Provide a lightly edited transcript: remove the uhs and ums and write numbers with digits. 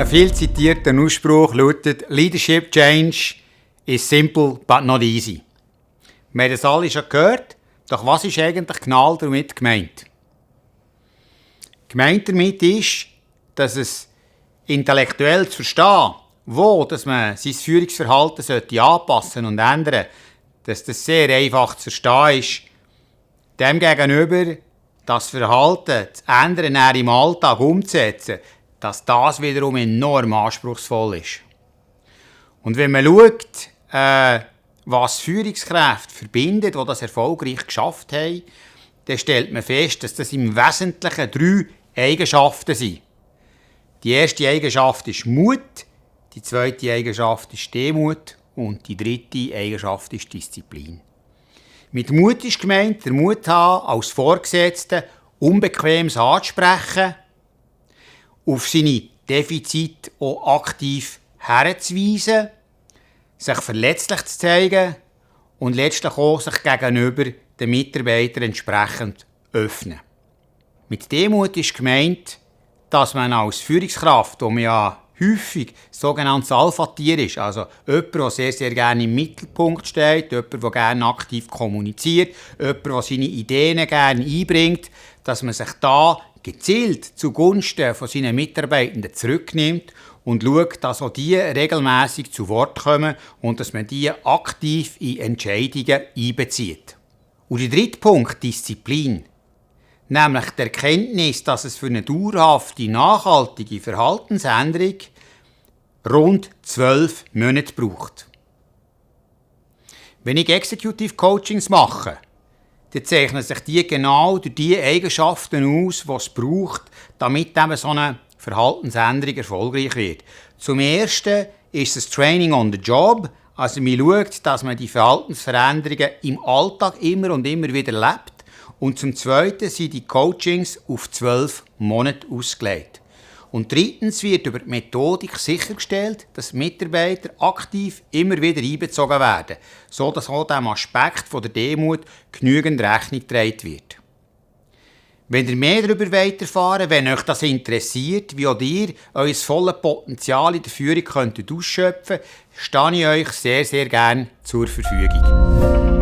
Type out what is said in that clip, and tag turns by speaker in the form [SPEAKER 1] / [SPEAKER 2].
[SPEAKER 1] Ein viel zitierter Ausspruch lautet: Leadership change is simple but not easy. Wir haben das alle schon gehört, doch was ist eigentlich genau damit gemeint? Gemeint damit ist, dass es intellektuell zu verstehen, dass man sein Führungsverhalten anpassen und ändern sollte, dass das sehr einfach zu verstehen ist. Demgegenüber das Verhalten zu ändern, im Alltag umzusetzen, dass das wiederum enorm anspruchsvoll ist. Und wenn man schaut, was Führungskräfte verbindet, die das erfolgreich geschafft haben, dann stellt man fest, dass das im Wesentlichen 3 Eigenschaften sind. Die erste Eigenschaft ist Mut, die zweite Eigenschaft ist Demut und die dritte Eigenschaft ist Disziplin. Mit Mut ist gemeint, der Mut haben, als Vorgesetzter Unbequemes anzusprechen, auf seine Defizite auch aktiv herzuweisen, sich verletzlich zu zeigen und letztlich auch sich gegenüber den Mitarbeitern entsprechend öffnen. Mit Demut ist gemeint, dass man als Führungskraft, wo man ja häufig sogenanntes Alpha-Tier ist, also jemand, der sehr, sehr gerne im Mittelpunkt steht, jemand, der gerne aktiv kommuniziert, jemand, der seine Ideen gerne einbringt, dass man sich da gezielt zugunsten von seinen Mitarbeitenden zurücknimmt und schaut, dass auch die regelmäßig zu Wort kommen und dass man die aktiv in Entscheidungen einbezieht. Und der dritte Punkt, Disziplin. Nämlich die Erkenntnis, dass es für eine dauerhafte, nachhaltige Verhaltensänderung rund 12 Monate braucht. Wenn ich Executive Coachings mache, dann zeichnen sich die genau durch die Eigenschaften aus, die es braucht, damit eben so eine Verhaltensänderung erfolgreich wird. Zum Ersten ist es Training on the Job, also man schaut, dass man die Verhaltensveränderungen im Alltag immer und immer wieder lebt. Und zum Zweiten sind die Coachings auf 12 Monate ausgelegt. Und drittens wird über die Methodik sichergestellt, dass Mitarbeiter aktiv immer wieder einbezogen werden, sodass auch diesem Aspekt von der Demut genügend Rechnung getragen wird. Wenn ihr mehr darüber erfahren wollt, wenn euch das interessiert, wie auch ihr euer volles Potenzial in der Führung ausschöpfen könnt, stehe ich euch sehr, sehr gerne zur Verfügung.